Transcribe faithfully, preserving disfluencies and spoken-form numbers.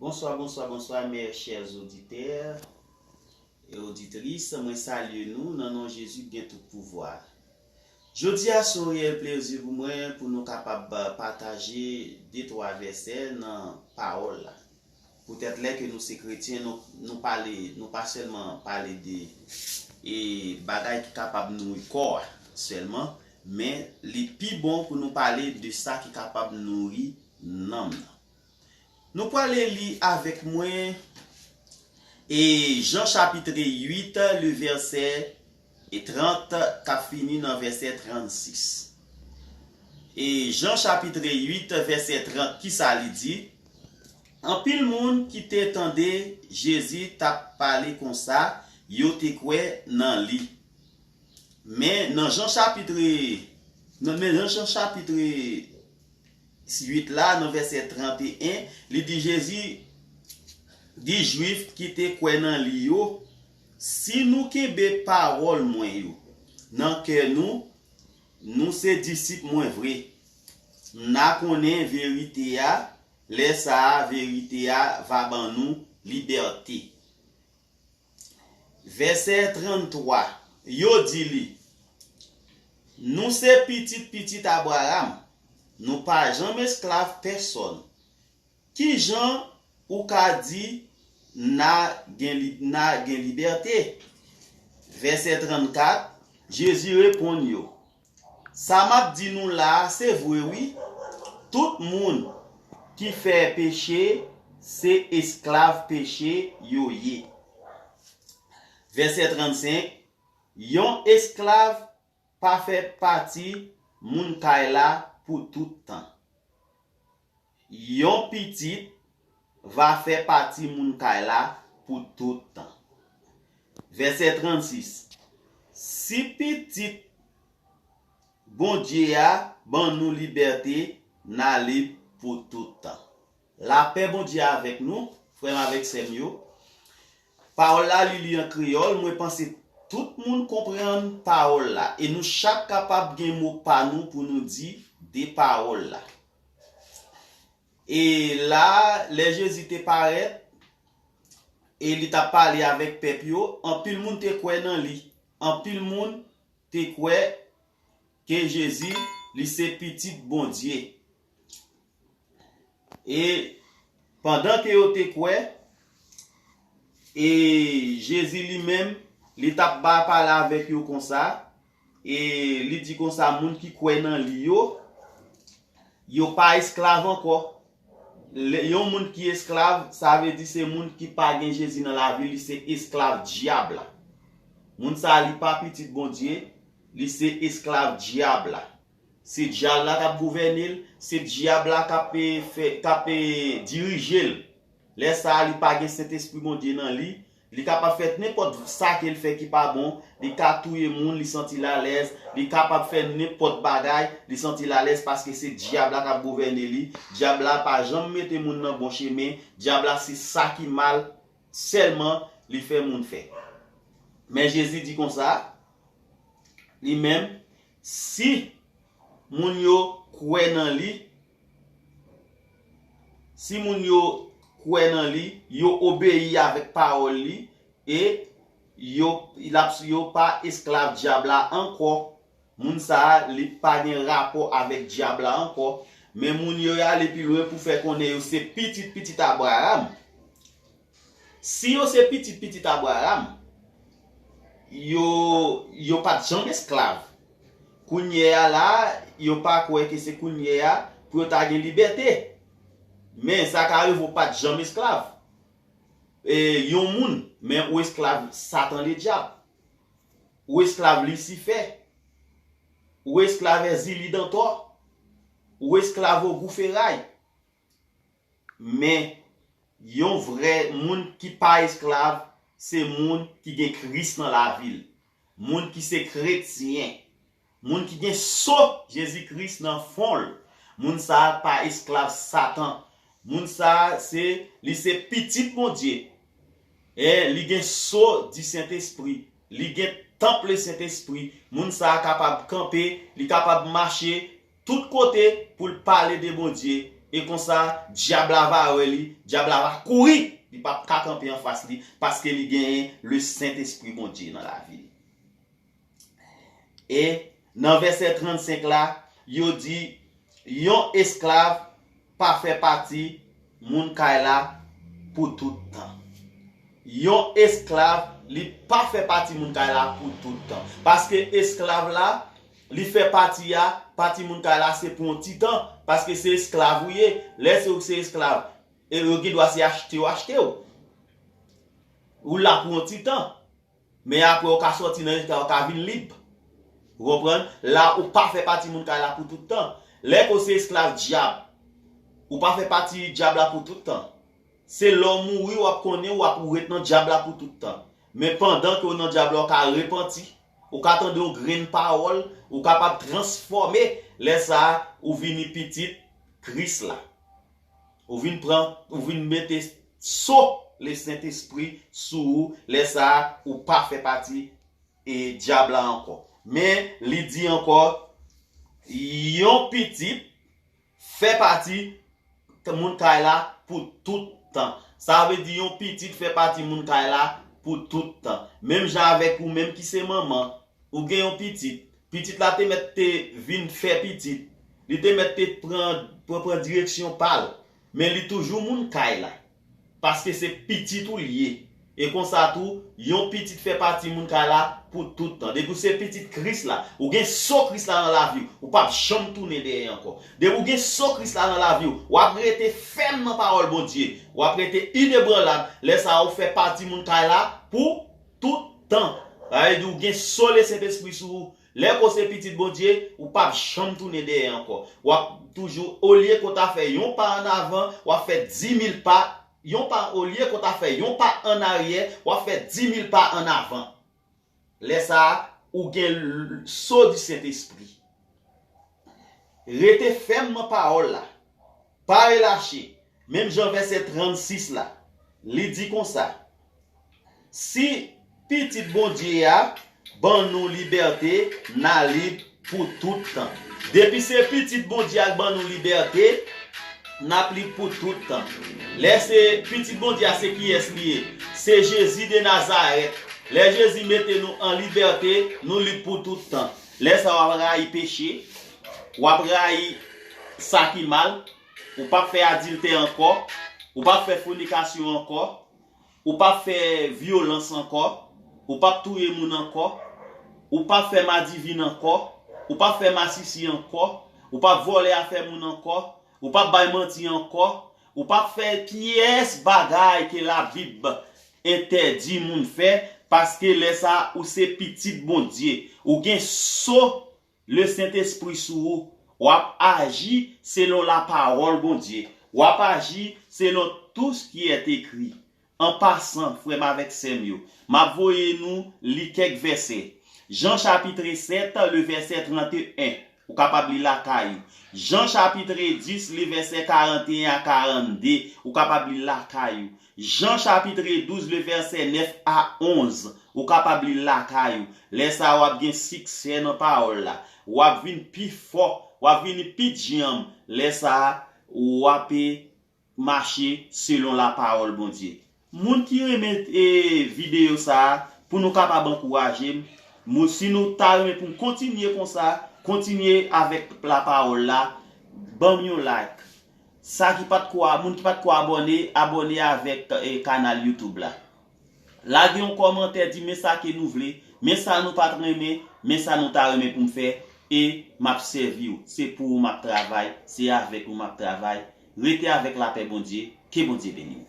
Bonsoir, bonsoir, bonsoir, mes chers auditeurs et auditrices. Mwen salye nou nan non Jezi ki gen tout pouvwa. Jodi a se yon reyèl plezi pou mwen pou nou kapab pataje de twa vèsè nan pawòl la. Poutèt lè ke nou se kretyen, nou, nou pale, nou pa sèlman pale de e bagay ki kapab nouri kò a sèlman, men li pi bon pou nou pale de sa ki kapab nouri nanm nan. Nou pwale li avèk mwen e Jan chapit uit, le vèsè trant, k ap fini nan vèsè trannsis. E Jan chapit uit, vèsè trant, kisa li di? Anpil moun ki te tande Jezi t ap pale konsa, yo te kwè nan li. Men nan Jan chapit, nan, men nan Jan chapit uit la, nan vèsè trant e en, li di Jezi, di Jwif ki te kwè nan li yo, "Si nou kenbe pawòl mwen yo nan kè nou, nou se disip mwen vre. N a konnen verite a, lè sa a verite a va ban nou libète." Vèsè tranntwa, yo di li, "Nou se pitit pitit Abraram, nou pa janm esklav pèsòn. Ki jan ou ka di n a gen li-, n a gen libète?" Vèsè trannkat, Jezi reponn yo, "Sa m ap di nou la a se vre wi. Tout moun ki fè peche, se esklav peche yo ye." Vèsè trannsenk, "Yon esklav pa fè pati moun kay la pou tout tan. Yon pitit va fè pati moun kay la pou tout tan." Vèsè trannsis, "Si Pitit Bondye a ban nou libète, n a lib pou tout tan." Lapè Bondye avèk nou, frè m avèk sè m yo. Pawòl la, li li an kreyòl, mwen panse tout moun konprann pawòl la, e nou chak kapab gen mo pa nou pou nou di de pawòl la. E la, lè Jezi te parèt, e li t ap pale avèk pèp yo, anpil moun te kwè nan li. Anpil moun te kwè ke Jezi, li se Pitit Bondye. E pandan ke yo te kwè, e Jezi li menm, li t ap ba pale avèk yo konsa, e li di konsa, moun ki kwè nan li yo, yo pa esklav ankò. Lè, yon moun ki esklav, sa vle di se moun ki pa gen Jezi nan lavi, li se esklav dyab la. Moun sa a, li pa pitit Bondye, li se esklav dyab la. Se dyab la k ap gouvène l, se dyab la k ap, eh, fè, k ap, eh, dirije l. Lè sa a, li pa gen Sentespri Bondye nan li, li kapab fè nenpòt sa ke l fè ki pa bon, li ka touye moun, li santi l alèz, li kapab fè nenpòt bagay, li santi l alèz paske se dyab la k ap gouvène li. Dyab la pa janm mete moun nan bon chemen, dyab la se sa ki mal sèlman li fè moun fè. Men Jezi di konsa, li menm, si moun yo kwè nan li, si moun yo kwè nan li, yo obeyi avèk pawòl li, e yo, l ap, yo pa esklav dyab la ankò. Moun sa a, li pa gen rapò avèk dyab la ankò. Men moun yo, y ale pi lwen pou fè konnen yo se pitit pitit Abraram. Si yo se pitit pitit Abraram, yo, yo pa t janm esklav. Kounye a la, yo pa kwè ke se kounye a pou yo ta gen libète. Men sa ka rive w pa t janm esklav. E, yon moun, men ou esklav Satan Ledyab. Ou esklav Lisifè. Ou esklav Èzili Dantò. Ou esklav Ogou Feray. Men, yon vrè moun ki pa esklav, se moun ki gen Kris nan lavi l. Moun ki se kretyen. Moun ki gen so Jezi Kris nan fon l. Moun sa a pa esklav Satan. Moun sa a, se, li se pitit Bondye. E li gen so di Sentespri. Li gen tanp le Sentespri. Moun sa a kapab kanpe, li kapab mache tout kote pou l pale de Bondye. E konsa, dyab la va wè li, dyab la va kouri, li p ap ka kanpe anfas li, paske li genyen le Sentespri Bondye nan lavi li. E nan vèsè trannsenk la, yo di, yon esklav pa fè pati moun kay la pou tout tan. Yon esklav, li pa fè pati moun kay la pou tout tan. Paske esklav la, li fè pati a, pati moun kay la, se pou yon ti tan. Paske se esklav ou ye. Lè se ou ki se esklav, e yo gen dwa se achte w, achte w. Ou la pou yon ti tan. Men apre ou ka sòti nan esklav, ou ka vin lib. Ou konprann? La, ou pa fè pati moun kay la pou tout tan. Lè ke w se esklav dyab, ou pa fè pati dyab la pou tout tan. Se lè w mouri, w ap konnen, w ap ret nan dyab la pou tout tan. Men pandan ke w nan dyab la, ou ka repanti, ou ka tande yon grenn pawòl, ou kapab transfòme. Lè sa a, ou vini pitit Kris la. Ou vin pran, ou vin mete so le Sentespri sou ou. Lè sa a, ou pa fè pati e dyab la ankò. Men li di ankò, yon pitit fè pati moun kay la pou tout tan. Sa vle di yon pitit fè pati moun kay la pou tout tan. Menm jan avèk ou menm ki se manman, ou gen yon pitit. Pitit la te mèt te vin fè pitit. Li te mèt te pran, pran, pran direksyon pa l. Men li toujou moun kay la. Paske se pitit ou li ye. E konsa tou, yon pitit fè pati moun kay la pou tout tan. Depi w se pitit Kris la, ou gen so Kris la nan lavi w, ou p ap janm tounen dèyè ankò. Depi w gen so Kris la nan lavi w, w ap rete fèm nan pawòl Bondye. W ap rete inebranlab. Lè sa a, ou fè pati moun kay la pou tout tan. Sa vle di ou gen so le Sentespri sou ou. Lè ke w se pitit Bondye, ou p ap janm tounen dèyè ankò. W ap toujou, olye ke w ta fè yon pa ann avan, w ap fè dimil pa, yon pa, olye ke w ta fè yon pa ann aryè, w ap fè dimil pa ann avan. Lè sa a, ou gen l-, so di Sentespri. Rete fèm nan pawòl la. Pa relache. Menm jan vèsè trannsis la, li di konsa, si Pitit Bondye a ban nou libète, n a lib pou tout tan. Depi se Pitit Bondye a k ban nou libète, n ap lib pou tout tan. Lè se Pitit Bondye a, se kiyès li ye? Se Jezi de Nazarèt. Lè Jezi mete nou an libète, nou lib pou tout tan. Lè sa a, w ap rayi peche, w ap rayi sa ki mal, ou p ap fè adiltè ankò, ou p ap fè fònikasyon ankò, ou p ap fè vyolans ankò, ou p ap touye moun ankò, ou p ap fè madivin ankò, ou p ap fè masisi ankò, ou p ap vòlè afè moun ankò, ou p ap bay manti ankò, ou p ap fè pyès bagay ke Labib entèdi moun fè, paske lè sa a, ou se pitit Bondye. Ou gen so le Sentespri sou ou, w ap aji selon lapawòl Bondye. W ap aji selon tout ce qui est écrit. An pasan, frè m avèk sè m yo, m ap voye nou li kèk vèsè. Jan chapitre sèt, le vèsè trannteyen, ou kapab li lakay ou. Jan chapitre dis, le vèsè karanteyen a karannde, ou kapab li lakay ou. Jan chapitre douz, le vèsè nèf a onz, ou kapab li lakay ou. Lè sa a, w ap gen siksè nan pawòl la. W ap vin pi fò, w ap vini pi djanm. Lè sa a, w ape mache selon lapawòl Bondye. Moun ki renmen, e, videyo sa a, pou nou kapab ankouraje m, moun, si nou ta renmen pou m kontinye konsa, kontinye avèk lapawòl la, ban m yon like. Sa ki pa t ko a-, moun ki pa t ko abòne, abòne avèk, e, kanal YouTube la. Lage yon kòmantè, di men sa ke nou vle, men sa nou pa t renmen, men sa nou ta renmen pou m fè, e m ap sèvi w. Se pou ou m ap travay, se avèk ou m ap travay. Rete avèk lapè Bondye, ke Bondye beni w.